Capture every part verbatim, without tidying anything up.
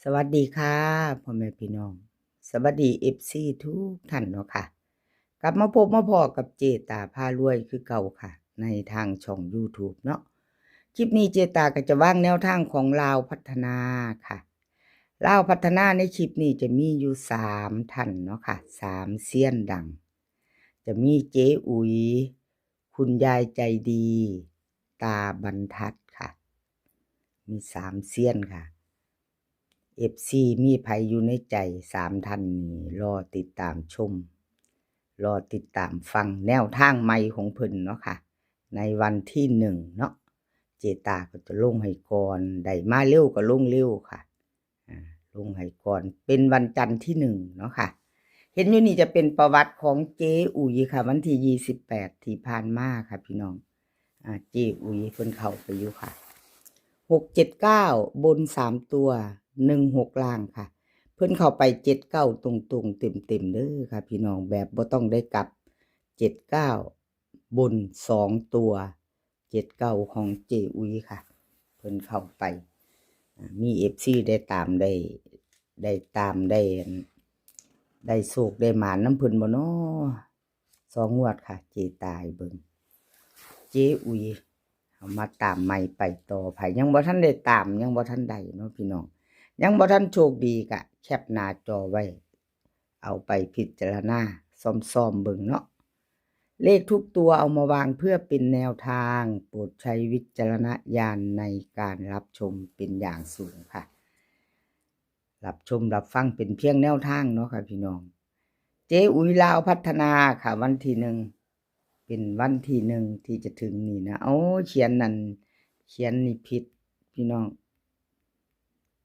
สวัสดีค่ะ พ่อแม่พี่น้อง สวัสดี เอฟซี ทุกท่านเนาะค่ะ กลับมาพบมาพ้อกับเจตาพารวยคือเก่าค่ะ ในทางช่อง YouTube เนาะ คลิปนี้เจตาก็จะวางแนวทางของลาวพัฒนาค่ะ ลาวพัฒนาในคลิปนี้จะมีอยู่สามท่านเนาะค่ะ สามเซียนดัง จะมีเจ๊อุ๋ย คุณยายใจดี ตาบรรทัดค่ะ มีสามเซียนค่ะ เอฟซี มีไผอยู่ในใจสามท่านนี้ รอติดตามชม รอติดตามฟังแนวทางใหม่ของเพิ่นเนาะค่ะ ในวันที่หนึ่งเนาะ เจตาก็จะลงให้ก่อน ได้มาเร็วก็ลงเร็วค่ะ อ่า ลงให้ก่อน เป็นวันจันทร์ที่หนึ่งเนาะค่ะ เห็นอยู่นี่จะเป็นประวัติของเจ๊อุ๋ยค่ะ วันที่ยี่สิบแปดที่ผ่านมาค่ะพี่น้อง อ่า เจ๊อุ๋ยเพิ่นเข้าไปอยู่ค่ะ หกเจ็ดเก้า บนสามตัว หนึ่งหก ล่างค่ะ เพิ่นเข้าไปเจ็ดเก้าตรงๆ เต็มๆ เด้อค่ะพี่น้อง แบบบ่ต้องได้กลับ เจ็ดเก้า บนสองตัว เจ็ดเก้า ของเจ๊อุ๋ยค่ะ เพิ่นเข้าไป อ่า มี เอฟซี ได้ตามได้ ได้ตามได้ ได้โชคได้หมานนำเพิ่นบ่น้อ สองงวดค่ะ เจตาให้เบิ่ง เจ๊อุ๋ย เอามาตามใหม่ไปต่อ ไผยังบ่ทันได้ตาม ยังบ่ทันได้เนาะพี่น้อง ยังบ่ทันโชคดีก็แคปหน้าจอไว้ เอาไปพิจารณาซ่อมๆเบิ่งเนาะ เลขทุกตัวเอามาวางเพื่อเป็นแนวทาง โปรดใช้วิจารณญาณในการรับชมเป็นอย่างสูงค่ะ รับชมรับฟังเป็นเพียงแนวทางเนาะค่ะพี่น้อง เจ๊อุ๋ยลาวพัฒนาค่ะ วันที่หนึ่ง เป็นวันที่หนึ่งที่จะถึงนี่นะ โอ้ เขียนนั่น เขียนนี่ผิดพี่น้อง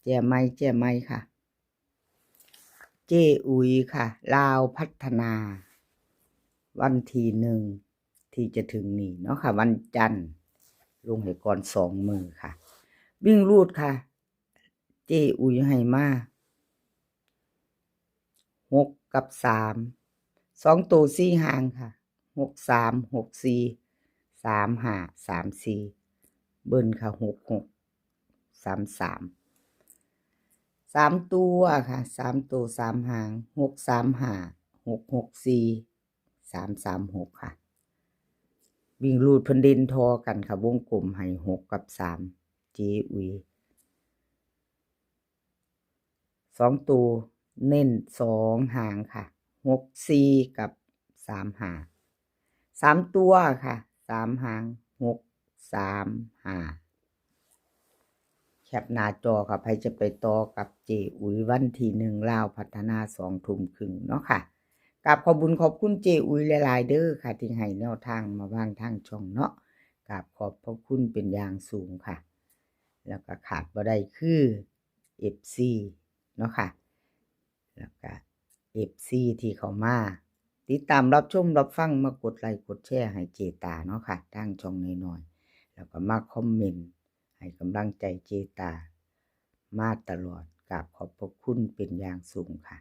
แจ้ไม้ แจ้ไม้ค่ะ เจ๊อุ๋ยค่ะ ลาวพัฒนา วันที่หนึ่งที่จะถึงนี่เนาะค่ะ วันจันทร์ ลงให้ก่อนสองมื้อค่ะ วิ่งรูดค่ะ เจ๊อุ๋ยให้มา หกกับสาม สองตัวสี่หางค่ะ หกสาม หกสี่ สามห้า สามสี่ เบิ้ลค่ะ หกหก สามสาม สามตัวค่ะ สามตัวสามหาง หกสามห้า หกหกสี่ สามสามหก ค่ะ วิ่งรูดเพิ่นเด่นทอกันค่ะ วงกลมให้หกกับสาม เจ๊อุ๋ย สองตัวเน้นสองหางค่ะ หกสี่ กับ สามห้า สามตัวค่ะ สามหาง หกสามห้า แคปหน้าจอค่ะ ไผจะไปต่อกับเจ๊อุ๋ยวันที่หนึ่ง ลาวพัฒนา สองทุ่มครึ่งเนาะค่ะ กราบขอบบุญขอบคุณเจ๊อุ๋ยหลายๆเด้อค่ะ ที่ให้แนวทางมาวางทางช่องเนาะ กราบขอบพระคุณเป็นอย่างสูงค่ะ แล้วก็ขาดบ่ได้คือ เอฟซี เนาะค่ะ แล้วก็ เอฟซี ที่เข้ามาติดตามรับชมรับฟัง มากดไลค์กดแชร์ให้เจตาเนาะค่ะ ทางช่องน้อยๆ แล้วก็มาคอมเมนต์ให้กำลังใจเจตามาตลอด กราบขอบพระคุณเป็นอย่างสูงค่ะ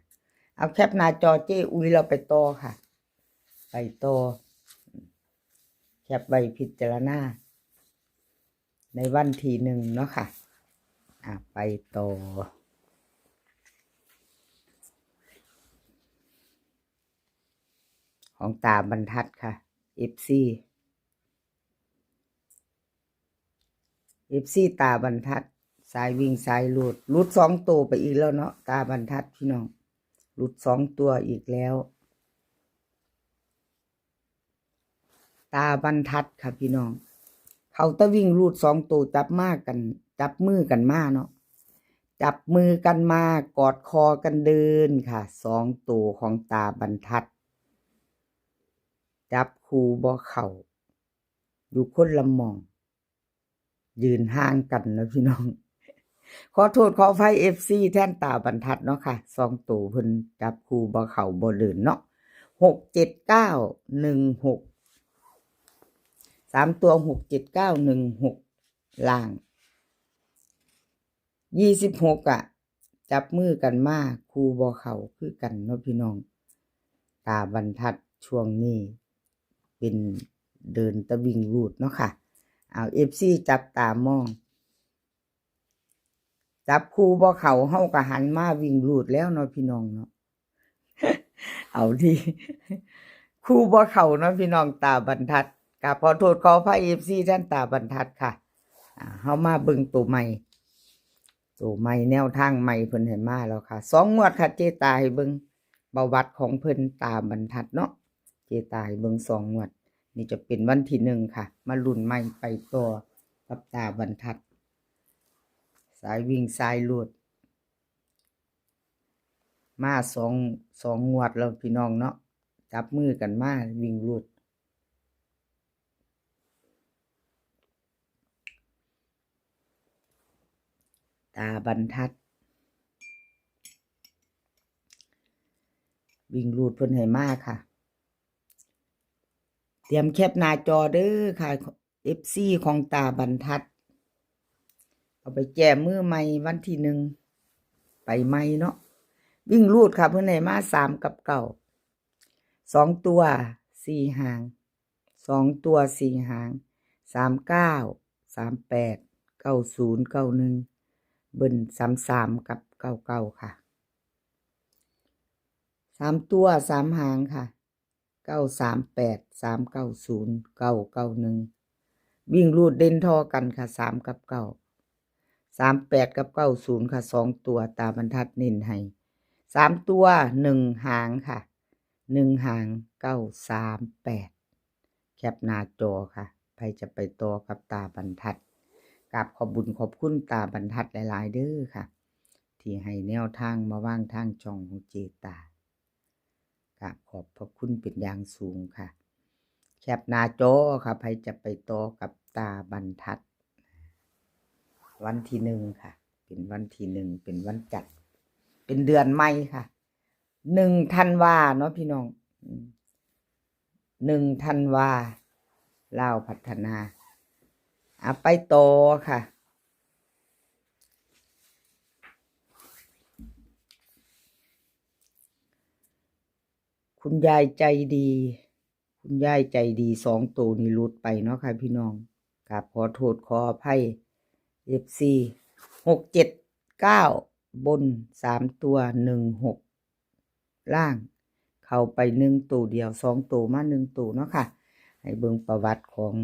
เอาแคปหน้าจอเจ๊อุ๋ย เราไปต่อค่ะ ไปต่อ แคปไว้พิจารณา ในวันที่หนึ่งเนาะค่ะ อ่ะ ไปต่อ ของตาบรรทัดค่ะ เอฟซี เอฟซี ตาบรรทัด สายวิ่งสายรูด หลุดสองตัวไปอีกแล้วเนาะ ตาบรรทัดพี่น้อง หลุดสองตัวอีกแล้ว ตาบรรทัดค่ะพี่น้อง เขาตะวิ่งรูดสองตัว จับมากัน จับมือกันมาเนาะ จับมือกันมากอดคอกันเดินค่ะ สองตัวของตาบรรทัด จับคู่บ่เข้า อยู่คนละหม่อง ยืนห่างกันนะพี่น้อง ขอโทษขออภัย เอฟซี แทนตาบรรทัดเนาะค่ะ สองตัวเพิ่นจับคู่บ่เข้าบ่เดินเนาะ หกเจ็ดเก้า หนึ่งหก สามตัว หกเจ็ดเก้า หนึ่งหก ล่าง ยี่สิบหก อ่ะ จับมือกันมา คู่บ่เข้าคือกันเนาะพี่น้อง ตาบรรทัดช่วงนี้ เป็นเดินตะวิ่งรูดเนาะค่ะ เอา เอฟซี จับตามอง จับคู่บ่เข้า เฮาก็หันมาวิ่งรูดแล้วเนาะพี่น้องเนาะ เอาที่ คู่บ่เข้าเนาะพี่น้อง ตาบรรทัด กราบขอโทษขออภัย เอฟซี ท่านตาบรรทัดค่ะ อ่า เฮามาเบิ่งตัวใหม่ ตัวใหม่ แนวทางใหม่เพิ่นให้มาแล้วค่ะ สองงวดค่ะ เจตาให้เบิ่งประวัติของเพิ่น ตาบรรทัดเนาะ เจตาให้เบิ่งสองงวด นี่จะเป็นวันที่หนึ่งค่ะ มาลุ้นใหม่ไปต่อกับตาบรรทัด สายวิ่งสายรูด มาสอง สองงวดแล้วพี่น้องเนาะ จับมือกันมาวิ่งรูด ตาบรรทัด วิ่งรูดเพิ่นให้มาค่ะ เตรียมแคปหน้าจอเด้อค่ะ เอฟซี ของตาบรรทัด เอาไปแก้มือใหม่วันที่หนึ่ง ไปใหม่เนาะ วิ่งรูดค่ะ เพิ่นให้มาสามกับเก้า สองตัวสี่หาง สองตัวสี่หาง สามเก้า สามแปด เก้าศูนย์ เก้าหนึ่ง เบิ้ลสามสามกับเก้าเก้าค่ะ สามตัวสามหางค่ะ เก้าสามแปด สามเก้าศูนย์ เก้าเก้าหนึ่ง วิ่งรูดเด่นท่อกันค่ะ สามกับเก้า สามแปดกับเก้าศูนย์ค่ะ สองตัวตาบรรทัดเน้นให้ สามตัวหนึ่งหางค่ะ หนึ่งหาง เก้าสามแปด แคปหน้าจอค่ะ ไผจะไปต่อกับตาบรรทัด กราบขอบบุญขอบคุณตาบรรทัดหลายๆเด้อค่ะ ที่ให้แนวทางมาวางทางช่องของเจตา กราบขอบพระคุณเป็นอย่างสูงค่ะ แคปหน้าจอค่ะ ไผจะไปต่อกับตาบรรทัด วันที่หนึ่งค่ะ เป็นวันที่หนึ่ง เป็นวันจันทร์ เป็นเดือนใหม่ค่ะ หนึ่งธันวาเนาะพี่น้อง อืม หนึ่งธันวา ลาวพัฒนา อ่ะ ไปต่อค่ะ คุณยายใจดี คุณยายใจดี สองตัวนี้หลุดไปเนาะค่ะพี่น้อง กราบขอโทษขออภัย เอฟซี หกเจ็ดเก้า บน สามตัว หนึ่งหก ล่าง เข้าไปหนึ่งตัวเดียว สองตัวมาหนึ่งตัวเนาะค่ะ ให้เบิ่งประวัติของ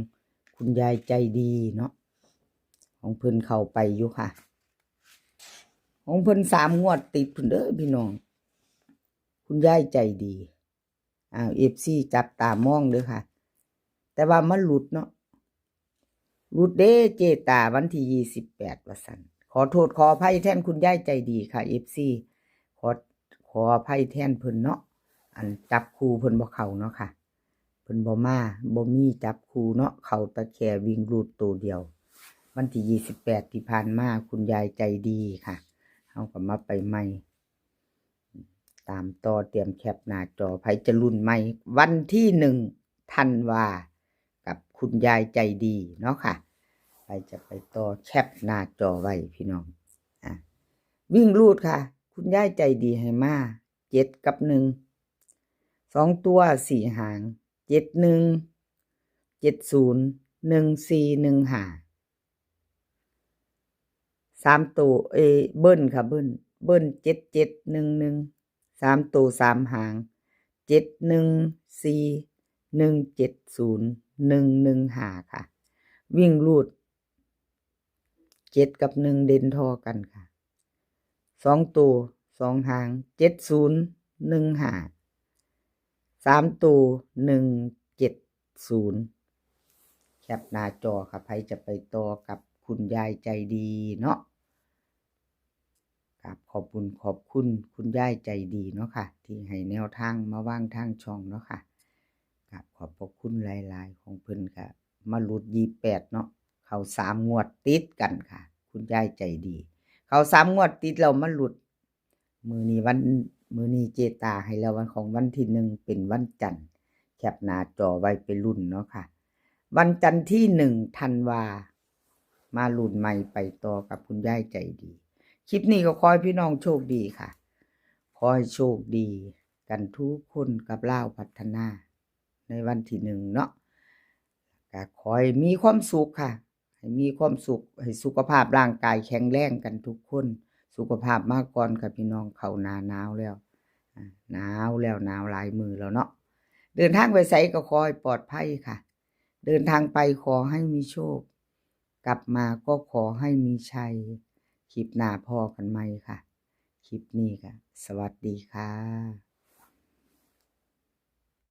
คุณยายใจดีเนาะ ของเพิ่นเข้าไปอยู่ค่ะ ของเพิ่นสามงวดติดพุ้นเด้อพี่น้อง คุณยายใจดี อ้าว เอฟซี จับตามองเด้อค่ะ แต่ว่ามันหลุดเนาะ หลุดเด้เจตา วันที่ยี่สิบแปด ว่าซั่น ขอโทษขออภัยแทนคุณยายใจดีค่ะ เอฟซี ขอ ขออภัยแทนเพิ่นเนาะ อันจับคู่เพิ่นบ่เข้าเนาะค่ะ เพิ่นบ่มา บ่มีจับคู่เนาะ เข้าแต่แค่วิ่งรูดตัวเดียว วันที่ยี่สิบแปดที่ผ่านมา คุณยายใจดีค่ะ เฮาก็มาไปใหม่ ตามต่อ เตรียมแคปหน้าจอ ไผจะลุ้นใหม่ วันที่หนึ่งธันวา กับคุณยายใจดีเนาะค่ะ ไผจะไปต่อ แคปหน้าจอไว้พี่น้อง อ่ะ วิ่งรูดค่ะ คุณยายใจดีให้มา เจ็ดกับหนึ่ง สองตัวสี่หาง เจ็ดหนึ่ง เจ็ดศูนย์ หนึ่งสี่ หนึ่งห้า สามตัว เอย เบิ้ลค่ะ เบิ้ล เบิ้ล เจ็ดเจ็ดหนึ่งหนึ่ง สามตัวสามหาง เจ็ดหนึ่งสี่ หนึ่งเจ็ดศูนย์ หนึ่งหนึ่งห้า ค่ะ วิ่งรูด เจ็ดกับหนึ่งเด่นท่อกันค่ะ สองตัวสองหาง เจ็ดศูนย์ หนึ่งห้า สามตัว หนึ่งเจ็ดศูนย์ แคปหน้าจอค่ะ ไผจะไปต่อกับคุณยายใจดีเนาะ กราบขอบบุญขอบคุณคุณยายใจดีเนาะค่ะ ที่ให้แนวทางมาวางทางช่องเนาะค่ะ กราบขอบพระคุณหลายๆ ของเพิ่นค่ะ มาหลุดยี่สิบแปดเนาะ เข้าสามงวดติดกันค่ะ คุณยายใจดี เข้าสามงวดติดแล้วมาหลุด มื้อนี้วัน มื้อนี้เจตาให้แล้ววันของวันที่หนึ่งเป็นวันจันทร์ แคปหน้าจอไว้ไปลุ้นเนาะค่ะ วันจันทร์ที่หนึ่งธันวา มาลุ้นใหม่ไปต่อกับคุณยายใจดี คลิปนี้ก็ขอให้พี่น้องโชคดีค่ะ ขอให้โชคดีกันทุกคนกับลาวพัฒนา ในวันที่หนึ่งเนาะ ก็ขอให้มีความสุขค่ะ ให้มีความสุข ให้สุขภาพร่างกายแข็งแรงกันทุกคน สุขภาพมาก่อนค่ะพี่น้อง เข้าหน้าหนาวแล้ว อ่า หนาวแล้ว หนาวหลายมื้อแล้วเนาะ เดินทางไปไสก็ขอให้ปลอดภัยค่ะ เดินทางไปขอให้มีโชค กลับมาก็ขอให้มีชัย คลิปหน้าพ้อกันใหม่ค่ะ คลิปนี้ก็สวัสดีค่ะ